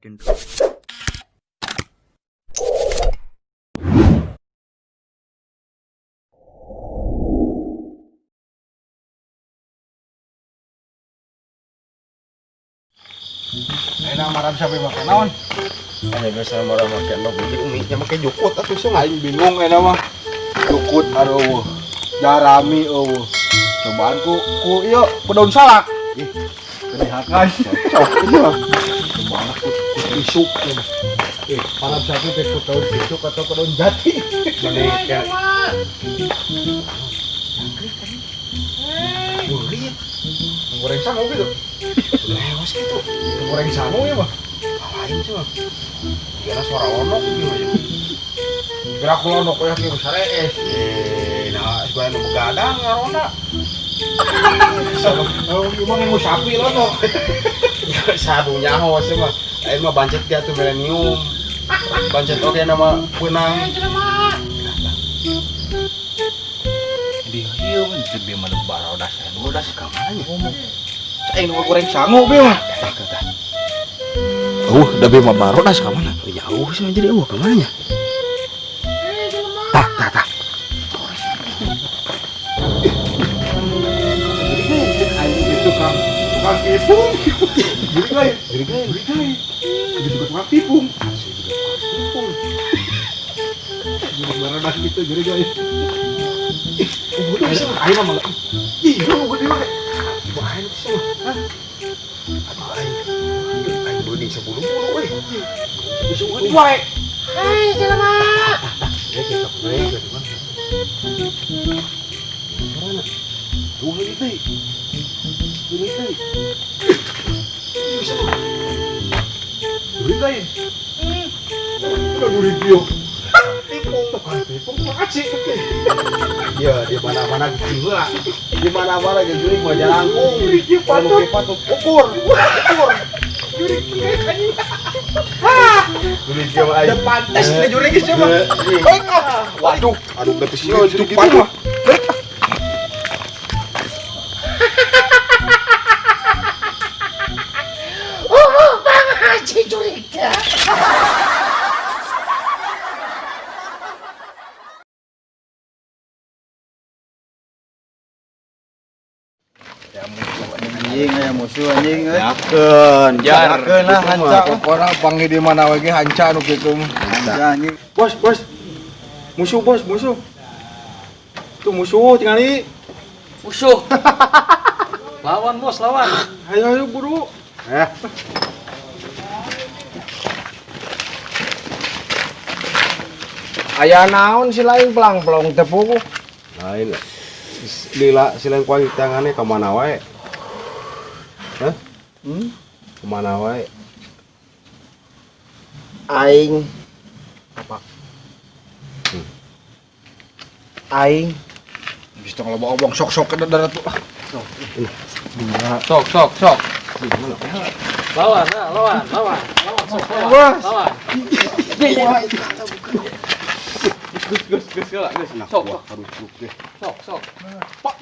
Ayeuna marab sampai make naon? Aya biasa marah make endog biji umi nya make jukut atuh sia. Aing bingung ayeuna mah. Jukut areueuh. Jarami eueuh. Cobaan ku ieu ku daun salak. Ih, kedihakan. Cocok ieu mah. Cobaan ku tisuk ieu mah. Eh, parab sapi teh ku daun tisuk atau ku daun jati. Mane kayak burit. Goreng sangu gitu. Lewas gitu. Goreng sangu ya mah. Lain sih mah. Gila suara lonok gitu aja. Gerak lonok ya kieu sarees. Eh, nah sebagai nu begadang ngaronda. Oh, gimana mau sapi lonok? Sadu nyaho sih mah. Aing mah bancet dia tuh milenium. Bancet oge nama peunang. Di ieu mah teu bi mah barodas bodas ka mana nya ngomong. Aing nu goreng sangu bi mah. Tah tah. Da bi mah barodas ka mana? Jauh sih jadi eueuh ka mana nya? Tah tah tah. Aing itu tukang tukang tipung. Jadi lain, jadi lain, jadi lain. Itu juga tukang tipung. Saya juga tukang tipung. Jadi barodas gitu, jadi lain. Udah bisa aing mah malah. Ih, lu gede mah. Bahan sih mah. Hah? Aduh aing. Aing beuning sebulu-bulu euy. Bisa gede wae. Hai jelema. Ya cocok deui ke mana? Mana? Tuh lagi teh. Ini teh. Bisa tuh. Duit lain. Udah duit dia. Tipung, tukang tipung makasih. Ya, di mana-mana gitu lah. Di mana-mana ge jurig mah jalangkung. Jurig ieu Kalau patut. ge patut ukur, ukur. Jurig kieu anjing. Jurig ge mah aing. Da pantes da jurig geus mah. Baik ah. Waduh, aduh berarti sieun Jurig jurig gitu gitu mah. mah. Baik ah. Oh, Bang Haji jurig teh. Anjing aya musuh anjing euy. Yakeun, jar. Yakeun lah hanca. Pokona panggil di mana wae ge hanca nu kitu mah. Hanca anjing. Bos, bos. Musuh, bos, musuh. Tuh musuh tingali. Musuh. Lawan bos, lawan. Ayo ayo buru. Eh. Aya naon si lain pelang-pelong teh puguh. Lain. Lila si lain kuang tangane ka mana wae? Hah? Hmm? Kemana wae? Aing apa? Aing Geus tong loba obong sok-sok ke darat tuh. Sok, sok, sok. Lawan, nah, lawan, lawan. Lawan, sok, lawan. Lawan. Gus, gus, gus, gus, gus. Sok, sok, harus truk deh. sok, sok. Pak.